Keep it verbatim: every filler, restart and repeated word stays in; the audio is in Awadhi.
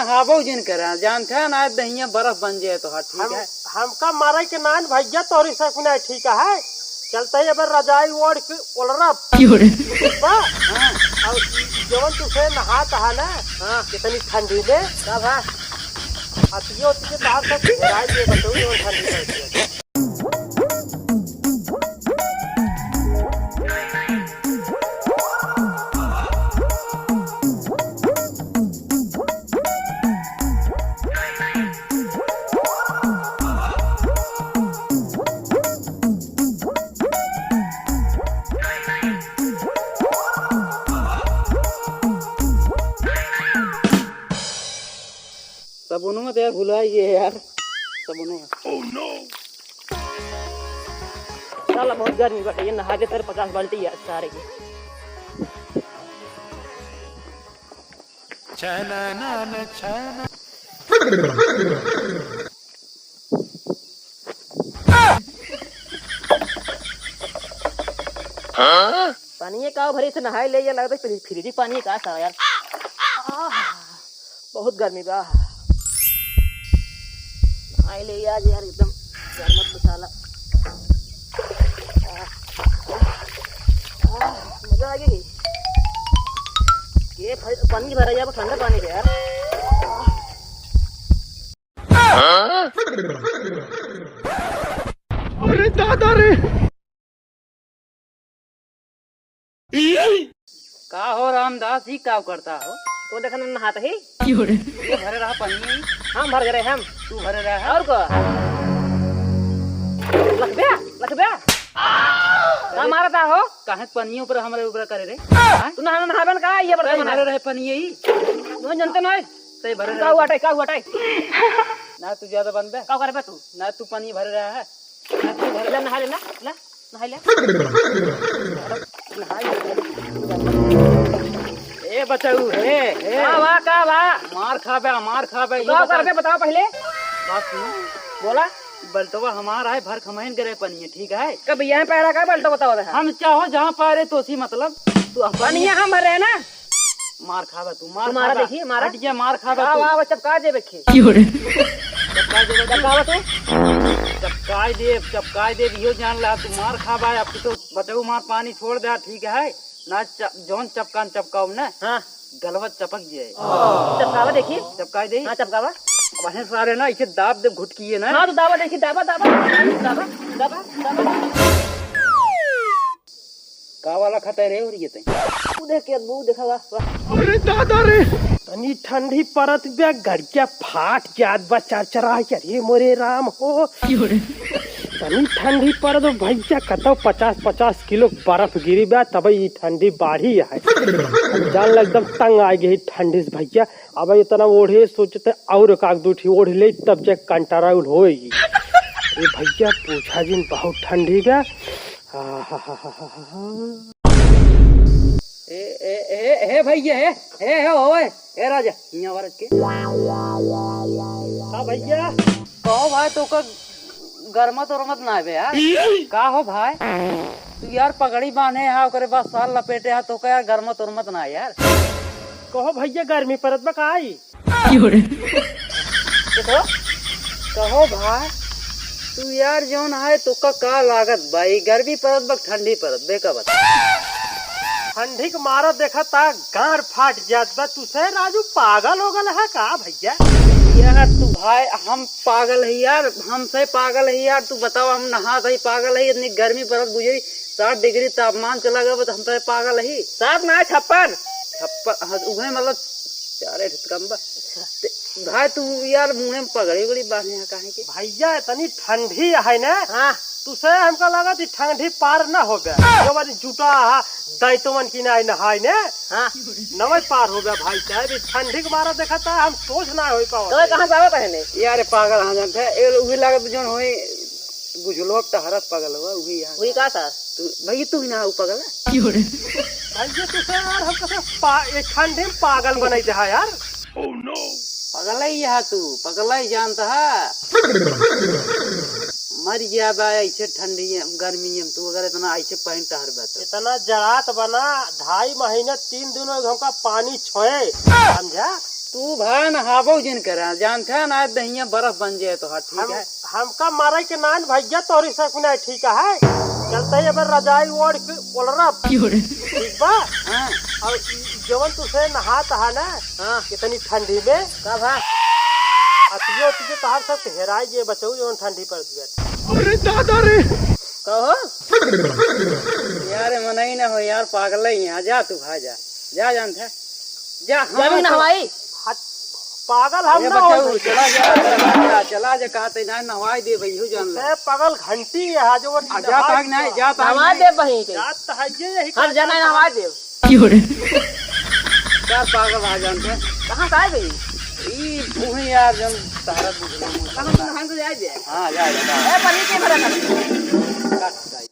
हाँ, बहु जिन करा, जानते हैं ना, दहिया बर्फ बन जाए तो हाँ, ठीक हम, है। हमका मारे के नान भैया, तोहरी से कुना ठीक है। चलते ही अब रजाई ओढ़ के ओलरब। क्यों रे? बा? हाँ। और जवन तुसे नहात है ना, हाँ। कितनी ठंडी में, सब है। अतियो, अतियो बाहर से घेराई के बचऊ, जवन ठंडी में होती है। सबुनवा तो यार भुला गए यार, सबुनवा। साला बहुत गर्मी बाटे, ये नहा के तेरे पचास बाल्टी यार सारे की। पानी ये का भरी से नहाए ले, ये लगता है फ्रिज, फ्रिज ही पानी है का साला यार। आह, बहुत गर्मी बा। नहाए ले आज यार, एकदम गर्मत मसाला। आह, आह, मजा आ गई। ये फ-, पानी भरा यार, ठंडा पानी बे यार। अरे दादा रे। का हो रामदास जी, का करता हो? तो देखा ना नहात ही। ये भरे रहा पानी। हम भर गए हम। तू भरे रहा है? और को? लखबे, लखबे। का मारता हो? काहे पानी ऊपर हमरे ऊपर करे रे? हाँ? तू नहाना नहाबे न का? ये बता तू भरे रहे पानी यही। तू जानते ना है? तू भरे रहे। का हुआ टाई, का हुआ टाई? ना तू ज्यादा बनबे। का करबे तू? ना तू पानी भरे रहा है। ले, नहा ले, ना, ले, नहा ले। ए बचाऊ, ए, ए। का बा, का बा? मार खाबे, मार खाबे, ये का बता। करबे, बताओ पहिले। बात सुनो। बोला। बल्टवा हमार है, भर खमैन करे पनिया, ठीक है? कब यहाँ पैरा का बल्टवा बताओ दे। हम चाहो जहाँ पारे तो सी मतलब। तू अपन पनिया हम भरे हैं ना। मार खाबे तू, मार तुम्हारा खाबे। देखिए, मारा। हट जा, मार खाबे वाह, तू। वाह, वाह, चपका देबे खे। क्यों रे? चपका देबे तू। चपकावा तू। चपकाई देब, चपकाई देब, इहो जान ला, तू मार खाबे, अब तू तो बचाऊ मार पानी छोड़ दे, ठीक है? ना च-, जौन चपकान चपकाऊ ना, हाँ। गलवा चपक जाए। चपकावा देखी। चपकाई दे। हाँ, चपकावा। वहीं सारे ना, इसे दाब दे घुटकिए ना। हाँ, तो दाबा देखी, दाबा, दाबा, दाबा, दाबा, दाबा। का वाला खाता रे, और ये ते? ऊ देख के, ऊ देखा, वाह, वाह। अरे दादा रे, तनी ठंडी परत बे, गड़िया फाट जात बा, चरचरा, अरे मोरे राम हो। क्यों रे? तनी ठंडी परत बा भैया, कतौ पचास पचास किलो बर्फ गिरी बा, तब ई ठंडी बाढ़ी है। जान ला एकदम तंग आ गई ठंडी से भैया। अब इतना ओढ़े सोचते और एक आध दो ठी ओढ़ ले, तब जाके कंटारा उल होई। ए भैया, पूछा जिन, बहुत ठंडी बा। ए, ए, ए, ए भैया, ए, ए, ए, ओए, ए राजा, हियाँ आवा रख के। हाँ भैया। कहो भाई, तोका गरमत उरमत ना आवे यार। का हो भाई, तू यार पगड़ी बांधे हा, ओकरे बाद साल लपेटे हा, तोका यार गरमत उरमत ना आवे यार। कहो भैया, गर्मी परत बा का आई? देखो, कहो भाई, तू यार जौन है, तोका का लागत बा? ई गर्मी परत बा, ठंडी परत बा, का बता? ठंडी के मारा देखा ता गांड फाट जात बा। तू से राजू पागल हो गल है का भैया? यार तू भाई, हम पागल है यार, हम से पागल है यार। तू बताओ, हम नहात ही पागल है, इतनी गर्मी परत बुझे, साठ डिग्री तापमान चला गया, तो हम तो पागल ही। साठ ना, छप्पन। छप्पन, हाँ, उहे मतलब चारे ठे कम बा। ते, भाई तू यार मुँहे में पगड़ी उगड़ी बांधे है काहे के? भैया इतनी ठंडी है ना, हाँ। तू से हमका लगा थी ठंडी पार ना हो गया। जो बारी जुटा हा, दैतवन की ना नहाए ने। हाँ। नवई पार हो गया भाई साहब, ई ठंडी के मारा देखा था, हम सोच ना होई पावत तो है। कहाँ से आवत है ने? यार पागल हाँ जानते हैं, ए, उही लागत जौन होई, बुझलो अब तहरा पागल हुआ, उही यहाँ। वही का सर? तू, भाई तू ही ना हो पागल है? क्यों रे? भाई ये तो सर यार हम कैसे पा-, एक ठंडी में पागल बनाई दे हा यार। पागल है यहाँ तू, पागल है जानता है? मर गया बा ऐसे ठंडी में, गर्मी में तू अगर इतना ऐसे पहन टहर बा तो। इतना जड़ात बना, ढाई महीने तीन दिन हो हमका पानी छोए, समझा? तू भाई नहाबो जिन करे, जानते हैं ना, दहिया बर्फ बन जाए तो, हाँ, ठीक हम, है। हमका मारे के नान भैया, तोहरी से कुना ठीक है। चलते ही अब रजाई ओढ़ के ओलरा। क्यों रे? ठीक बा? हाँ। और ई जवन तुसे नहात हा ना, हाँ। इतनी ठंडी में। का भा? अतियो, अतियो तहार सब हेराई जे बचऊ जवन ठंडी पड़ गया। अरे दादा रे। कहो? यार, मनई ना हो यार, पागल है यहाँ। जा तू भाई, जा। जा, जानते हैं। जा, हम जा भी तो नहवाई। हट, पागल हम अरे ना बच्चा, हो। चला जा, चला जा, चला जा, कहते ना नहवाई दे भाई, हो जान ले। ए, पागल घंटी है, जो वो आ, जा, भाग नहीं, जा, भाग नहवाई नहीं। दे बहिन के। जात तो है ये, यही हम जाना है, नहवाई दे। क्यों रे? क्या पागल आ जानते हैं? कहाँ से आए भाई? ई, वही यार, जब सहारा बुझलो। कहाँ से नहाए को जाए दे? हाँ, जा, जा, जा। ए, पानी के भरा कर।